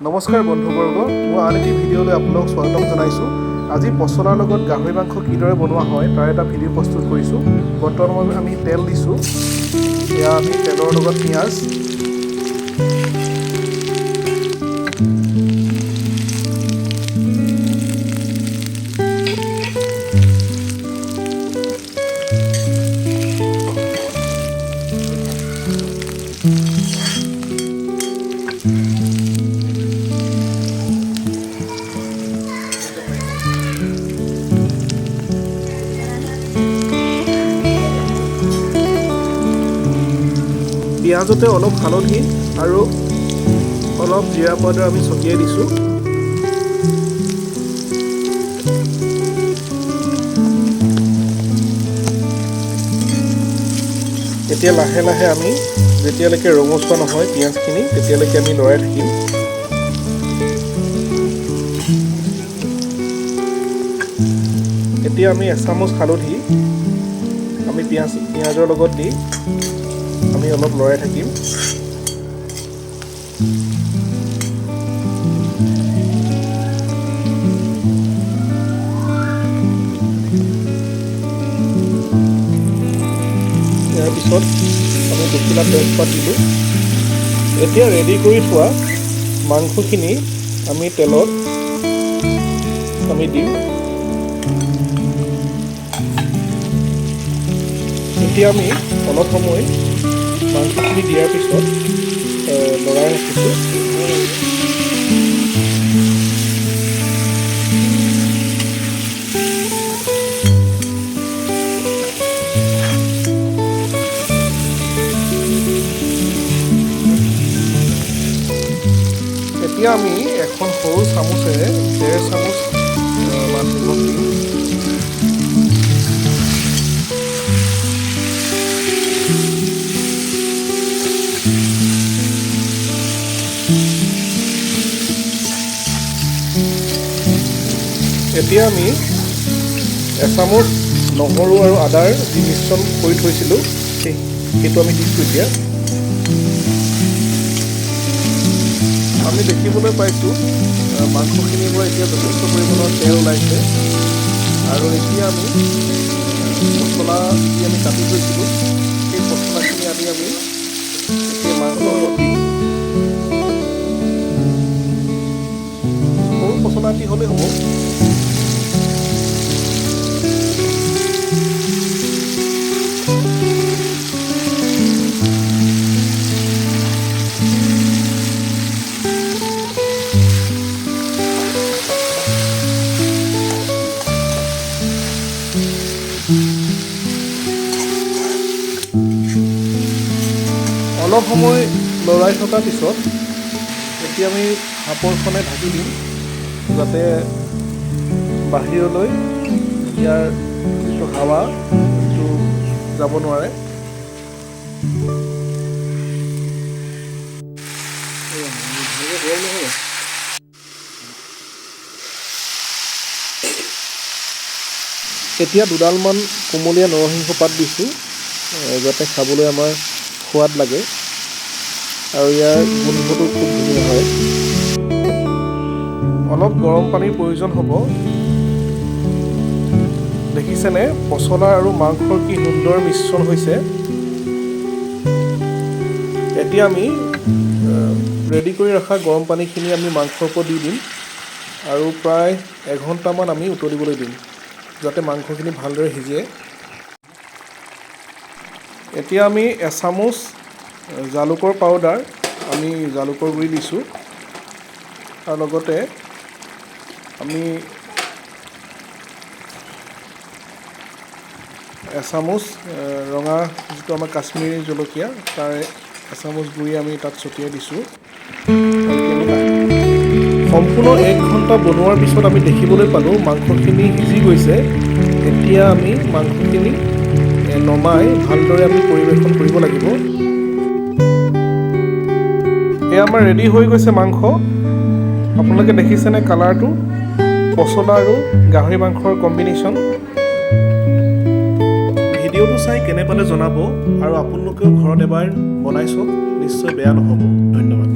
নমস্কাৰ বন্ধুবৰ্গ, মোৰ আন এটি ভিডিঅ'লৈ আপোনালোক স্বাগতম জনাইছোঁ। আজি পচলাৰ লগত গাহৰি মাংস কিদৰে বনোৱা হয় তাৰ এটা ভিডিঅ' প্ৰস্তুত কৰিছোঁ। বৰ্তমান আমি তেল দিছোঁ। এয়া আমি তেলৰ লগত পিঁয়াজ, পিঁয়াজতে অলপ হালধি আৰু অলপ জিৰা পাউডাৰ আমি ছটিয়াই দিছোঁ। এতিয়া লাহে লাহে আমি যেতিয়ালৈকে ৰঙচুৱা নহয় পিঁয়াজখিনি, তেতিয়ালৈকে আমি লৰাই থাকিম। এতিয়া আমি এচামুচ হালধি আমি পিঁয়াজৰ লগত দি আমি অলপ লৰাই থাকিম। ইয়াৰ পিছত আমি দুখিলা তেজপাত দিলোঁ। এতিয়া ৰেডি কৰি থোৱা মাংসখিনি আমি তেলত আমি দিম। এতিয়া আমি অলপ সময় মাংসখিনি দিয়াৰ পিছত লৰাই ৰাখিছোঁ। এতিয়া আমি এখন সৰু চামুচেৰে 1.5 চামুচ মান নিমখ দিম। এতিয়া আমি এচামুচ নহৰু আৰু আদাৰ যি মিশ্ৰণ কৰি থৈছিলোঁ সেইটো আমি দিছোঁ। এতিয়া আমি দেখিবলৈ পাইছোঁ মাংসখিনিৰ পৰা এতিয়া যথেষ্ট পৰিমাণৰ তেল ওলাইছে। আৰু এতিয়া আমি পচলা যি আমি কাটি থৈছিলোঁ সেই পচলাখিনি আনি আমি এতিয়া মাংসৰ লগত দিম। সৰু পচলা এটি হ'লেই হ'ব। অলপ সময় লৰাই থকাৰ পিছত এতিয়া আমি সাঁফৰখনে ঢাকি দিম, যাতে বাহিৰলৈ ইয়াৰ যিটো হাৱা সেইটো যাব নোৱাৰে। এতিয়া দুডালমান কুমলীয়া নৰসিংহ পাত দিছোঁ, যাতে খাবলৈ আমাৰ সোৱাদ লাগে আৰু ইয়াৰ গোন্ধটো খুব ধুনীয়া হয়। অলপ গৰম পানীৰ প্ৰয়োজন হ'ব। দেখিছেনে পচলা আৰু মাংসৰ কি সুন্দৰ মিশ্ৰণ হৈছে। এতিয়া আমি ৰেডি কৰি ৰখা গৰম পানীখিনি আমি মাংসৰ ওপৰত দি দিম আৰু প্ৰায় এঘণ্টামান আমি উতলিবলৈ দিম, যাতে মাংসখিনি ভালদৰে সিজে। এতিয়া আমি এচামুচ জালুকৰ পাউডাৰ আমি জালুকৰ গুড়ি দিছোঁ আৰু লগতে আমি এচামুচ ৰঙা যিটো আমাৰ কাশ্মীৰী জলকীয়া তাৰ এচামুচ গুড়ি আমি তাত ছটিয়াই দিছোঁ। সম্পূৰ্ণ 1 ঘণ্টা বনোৱাৰ পিছত আমি দেখিবলৈ পালোঁ মাংসখিনি সিজি গৈছে। এতিয়া আমি মাংসখিনি নমাই ভালদৰে আমি পৰিৱেশন কৰিব লাগিব। এয়া আমাৰ ৰেডি হৈ গৈছে মাংস। আপোনালোকে দেখিছেনে কালাৰটো, পচলা আৰু গাহৰি মাংসৰ কম্বিনেশ্যন। ভিডিঅ'টো চাই কেনে পালে জনাব আৰু আপোনালোকেও ঘৰত এবাৰ বনাই চাওক, নিশ্চয় বেয়া নহ'ব। ধন্যবাদ।